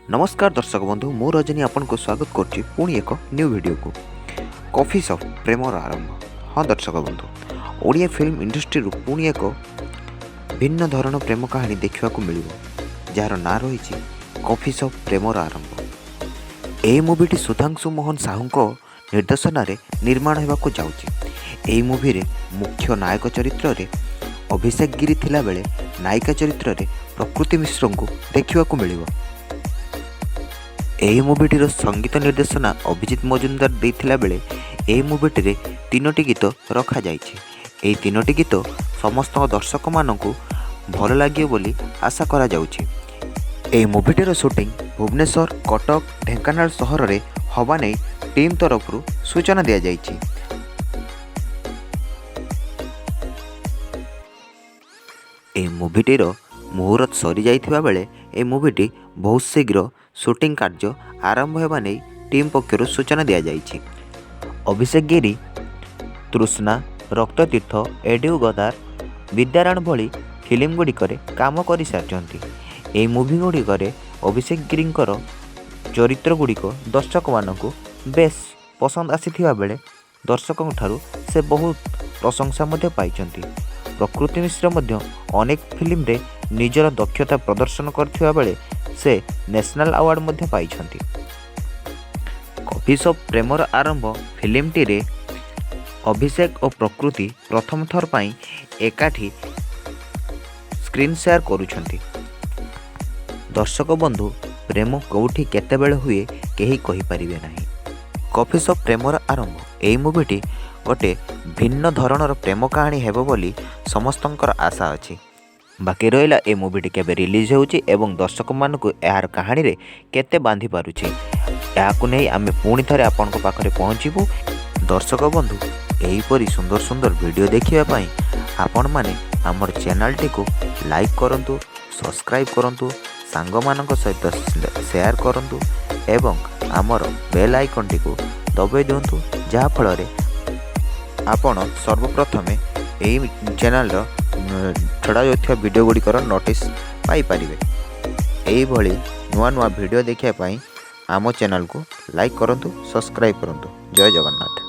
ନମସ୍କାର ଦର୍ଶକ ବନ୍ଧୁ, ମୁଁ ରଜନୀ ଆପଣଙ୍କୁ ସ୍ୱାଗତ କରୁଛି ପୁଣି ଏକ ନ୍ୟୁ ଭିଡ଼ିଓକୁ। କଫି ସପ୍ ପ୍ରେମର ଆରମ୍ଭ। ହଁ ଦର୍ଶକ ବନ୍ଧୁ, ଓଡ଼ିଆ ଫିଲ୍ମ ଇଣ୍ଡଷ୍ଟ୍ରିରୁ ପୁଣି ଏକ ଭିନ୍ନ ଧରଣ ପ୍ରେମ କାହାଣୀ ଦେଖିବାକୁ ମିଳିବ, ଯାହାର ନାଁ ରହିଛି କଫି ସପ୍ ପ୍ରେମର ଆରମ୍ଭ। ଏହି ମୁଭିଟି ସୁଧାଂଶୁ ମୋହନ ସାହୁଙ୍କ ନିର୍ଦ୍ଦେଶନାରେ ନିର୍ମାଣ ହେବାକୁ ଯାଉଛି। ଏହି ମୁଭିରେ ମୁଖ୍ୟ ନାୟକ ଚରିତ୍ରରେ ଅଭିଷେକ ଗିରି ଥିଲାବେଳେ ନାୟିକା ଚରିତ୍ରରେ ପ୍ରକୃତି ମିଶ୍ରଙ୍କୁ ଦେଖିବାକୁ ମିଳିବ। ଏହି ମୁଭିଟିର ସଙ୍ଗୀତ ନିର୍ଦ୍ଦେଶନା ଅଭିଜିତ ମଜୁମଦାର ଦେଇଥିଲା ବେଳେ ଏହି ମୁଭିଟିରେ ତିନୋଟି ଗୀତ ରଖାଯାଇଛି। ଏହି ତିନୋଟି ଗୀତ ସମସ୍ତ ଦର୍ଶକମାନଙ୍କୁ ଭଲ ଲାଗିବ ବୋଲି ଆଶା କରାଯାଉଛି। ଏହି ମୁଭିଟିର ସୁଟିଂ ଭୁବନେଶ୍ୱର, କଟକ, ଢେଙ୍କାନାଳ ସହରରେ ହେବା ନେଇ ଟିମ୍ ତରଫରୁ ସୂଚନା ଦିଆଯାଇଛି। ଏହି ମୁଭିଟିର ମୁହୂର୍ତ୍ତ ସରିଯାଇଥିବା ବେଳେ ଏହି ମୁଭିଟି ବହୁତ ଶୀଘ୍ର ସୁଟିଂ କାର୍ଯ୍ୟ ଆରମ୍ଭ ହେବା ନେଇ ଟିମ୍ ପକ୍ଷରୁ ସୂଚନା ଦିଆଯାଇଛି। ଅଭିଷେକ ଗିରି ତୃଷ୍ଣା, ରକ୍ତତୀର୍ଥ, ଏଡିଉ ଗଦାର, ବିଦ୍ୟାରାଣ ଭଳି ଫିଲ୍ମ ଗୁଡ଼ିକରେ କାମ କରିସାରିଛନ୍ତି। ଏହି ମୁଭି ଗୁଡ଼ିକରେ ଅଭିଷେକ ଗିରିଙ୍କର ଚରିତ୍ର ଗୁଡ଼ିକ ଦର୍ଶକମାନଙ୍କୁ ବେଶ୍ ପସନ୍ଦ ଆସିଥିବା ବେଳେ ଦର୍ଶକଙ୍କ ଠାରୁ ସେ ବହୁତ ପ୍ରଶଂସା ମଧ୍ୟ ପାଇଛନ୍ତି। ପ୍ରକୃତି ମିଶ୍ର ମଧ୍ୟ ଅନେକ ଫିଲ୍ମରେ ନିଜର ଦକ୍ଷତା ପ୍ରଦର୍ଶନ କରିଥିବା ବେଳେ ସେ ନ୍ୟାସନାଲ୍ ଆୱାର୍ଡ଼ ମଧ୍ୟ ପାଇଛନ୍ତି। କଫି ସପ୍ ପ୍ରେମର ଆରମ୍ଭ ଫିଲ୍ମଟିରେ ଅଭିଷେକ ଓ ପ୍ରକୃତି ପ୍ରଥମ ଥର ପାଇଁ ଏକାଠି ସ୍କ୍ରିନ୍ ସେୟାର କରୁଛନ୍ତି। ଦର୍ଶକ ବନ୍ଧୁ, ପ୍ରେମ କେଉଁଠି କେତେବେଳେ ହୁଏ କେହି କହିପାରିବେ ନାହିଁ। କଫି ସପ୍ ପ୍ରେମର ଆରମ୍ଭ ଏହି ମୁଭିଟି ଗୋଟେ ଭିନ୍ନ ଧରଣର ପ୍ରେମ କାହାଣୀ ହେବ ବୋଲି ସମସ୍ତଙ୍କର ଆଶା ଅଛି। ବାକି ରହିଲା ଏ ମୁଭିଟି କେବେ ରିଲିଜ୍ ହେଉଛି ଏବଂ ଦର୍ଶକମାନଙ୍କୁ ଏହାର କାହାଣୀରେ କେତେ ବାନ୍ଧି ପାରୁଛି, ଏହାକୁ ନେଇ ଆମେ ପୁଣି ଥରେ ଆପଣଙ୍କ ପାଖରେ ପହଞ୍ଚିବୁ। ଦର୍ଶକ ବନ୍ଧୁ, ଏହିପରି ସୁନ୍ଦର ସୁନ୍ଦର ଭିଡ଼ିଓ ଦେଖିବା ପାଇଁ ଆପଣମାନେ ଆମର ଚ୍ୟାନେଲଟିକୁ ଲାଇକ୍ କରନ୍ତୁ, ସବସ୍କ୍ରାଇବ୍ କରନ୍ତୁ, ସାଙ୍ଗମାନଙ୍କ ସହିତ ସେୟାର କରନ୍ତୁ ଏବଂ ଆମର ବେଲ୍ ଆଇକନ୍ଟିକୁ ଦବାଇ ଦିଅନ୍ତୁ, ଯାହାଫଳରେ ଆପଣ ସର୍ବପ୍ରଥମେ ଏହି ଚ୍ୟାନେଲର ଛଡ଼ାଯାଉଥିବା ଭିଡ଼ିଓ ଗୁଡ଼ିକର ନୋଟିସ୍ ପାଇପାରିବେ। ଏହିଭଳି ନୂଆ ନୂଆ ଭିଡ଼ିଓ ଦେଖିବା ପାଇଁ ଆମ ଚ୍ୟାନେଲକୁ ଲାଇକ୍ କରନ୍ତୁ, ସବସ୍କ୍ରାଇବ୍ କରନ୍ତୁ। ଜୟ ଜଗନ୍ନାଥ।